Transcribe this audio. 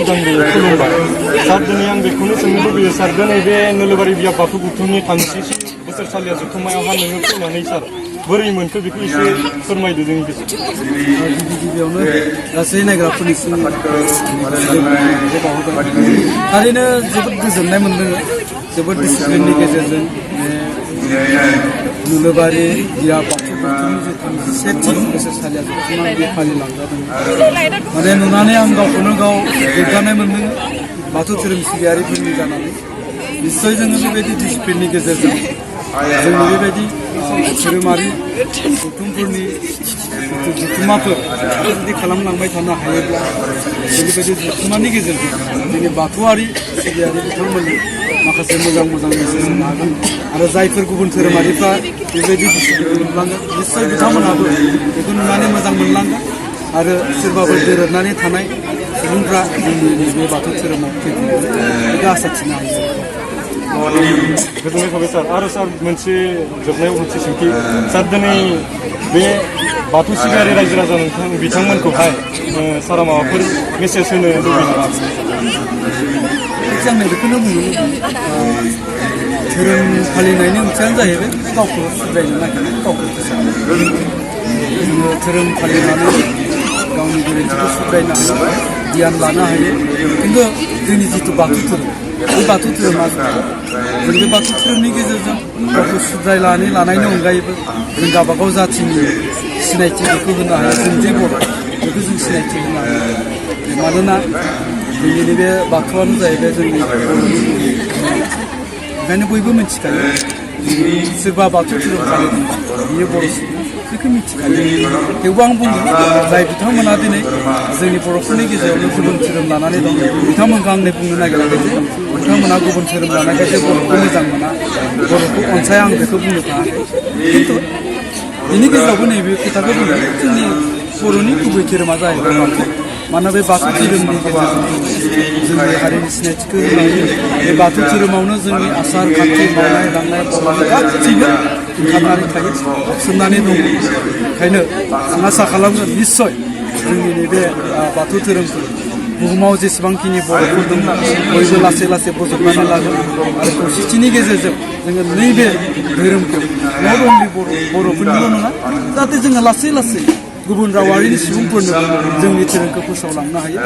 मोजाङै खुलुमबाय सार दिनै आं बेखौनो सोंनो लुबैयो सार दिनै बे नोलोबारि बियाब बाथौ गुथुमनि 33 बोसोरसालिया जोबथुमायावहा नोङो फैनानै सार बोरै मोनखो बेखौ एसे फोरमायदो जोंनि गिबियावनो गासै नायग्राफोरनिसिम थारैनो जोबोद गोजोननाय मोन्दों जोबोद डिसिप्लिननि गेजेरजों नोलोबारि बियाब बाथौ गुथुमनि जे 33 बोसोरसालिया जोबथुमा बे फालिलांजादों माने नुनानै आं गावखौनो गाव गोग्गानाय मोन्दों बाथौ धोरोम सिबियारिफोरनि जानानै निस्सय जोङो बेबायदि डिसिप्लिननि गेजेरजों जोंनि बेबायदि धोरोमारि गौथुमफोरनि जथुम्माफोर जुदि खालामलांबाय थानो हायोब्ला बेबायदि जथुम्मानि गेजेरजों जोंनि बाथौआरि सिबियारि बिथांमोननि माखासे मोजां मेसेज होनो हागोन आरो जायफोर गुबुन धोरोमारिफ्रा बेबायदि डिसिप्लिनखौ नुलांगोन निस्सय बिथांमोनहाबो बेखौ नुनानै मोजां मोनलांगोन आरो सोरबाफोर दोरोदनानै थानाय सुबुंफ्रा जोंनि बे बाथौ धोरोमाव फैफिनगोन बेखौ आसा थिनो हायो। गोजोननाय थाबाय सार आरो सार मोनसे जोबनायाव मोनसे सोंथि सार दिनै बे बाथौ सिबियारि रायजो राजा बिथांमोनखौहाय सारा माबाफोर मेसेज होनो लुबैयो नामा? आं बेखौनो बुंनो धोरोम फालिनायनि ओंथियानो जाहैबाय गावखौ सुद्रायनो नागिरनाय गावखौ फोसाबनो जोङो धोरोम फालिनानै गावनि गोरोन्थिखौ सुद्रायनो हायो गियान लानो हायो खिन्थु जोंनि जिथु बाथौ धोरोम बे बाथौ धोरोमा जों बे बाथौ धोरोमनि गेजेरजों गावखौ सुद्रायनानै लानायनि अनगायैबो जों गावबागाव जाथिनि सिनायथि बेखौ होनो हायो जों जे बर' बेखौ जों सिनायथि होनो हायो मानोना जोंनि नैबे बाथौआनो जाहैबाय जोंनि ओंखायनो बयबो मिथिखायो सोरबा बाथौ धोरोम फालिदों बियो बर' सुबुं बेखौ मिथिखायो थेवबो आं बुंदों जाय बिथांमोना दिनै जोंनि बर'फोरनि गेजेरावनो गुबुन धोरोम लानानै दं बिथांमोनखौ आंनो बुंनो नागिराखै जे बिथांमोना गुबुन धोरोम लानायखाय जे बर'खौ मोजां मोना बर'खौ अनसाया आं बेखौ बुंनो थाङाखै खिन्थु बेनि गेजेरावबो नैबे खोथाखौ बुंदों जोंनि बर'नि गुबै धोरोमा जाहैबाय बाथौ मानोना बे बाथौ धोरोमनि गेजेरजों जोंनि हारिनि सिनायथिखौ होनो हायो बे बाथौ धोरोमावनो जोंनि आसार खान्थि मावनाय दांनाय गासैबो ओंखारनानै थायो हाबसोमनानै दङ ओंखायनो आं आसा खालामगोन निस्सय जोंनि नैबे बाथौ धोरोमखौ बुहुमाव जेसेबांखिनि बर'फोर दं बयबो लासै लासै बजबनानै लागोन आरो खौसेथिनि गेजेरजों जोङो नैबे धोरोमखौ नट अनलि बर'फोरनिल' नङा जाहाथे जोङो लासै लासै गुबुन रावारिनि सुबुंफोरनो जोंनि धोरोमखौ फोसावलांनो हायो।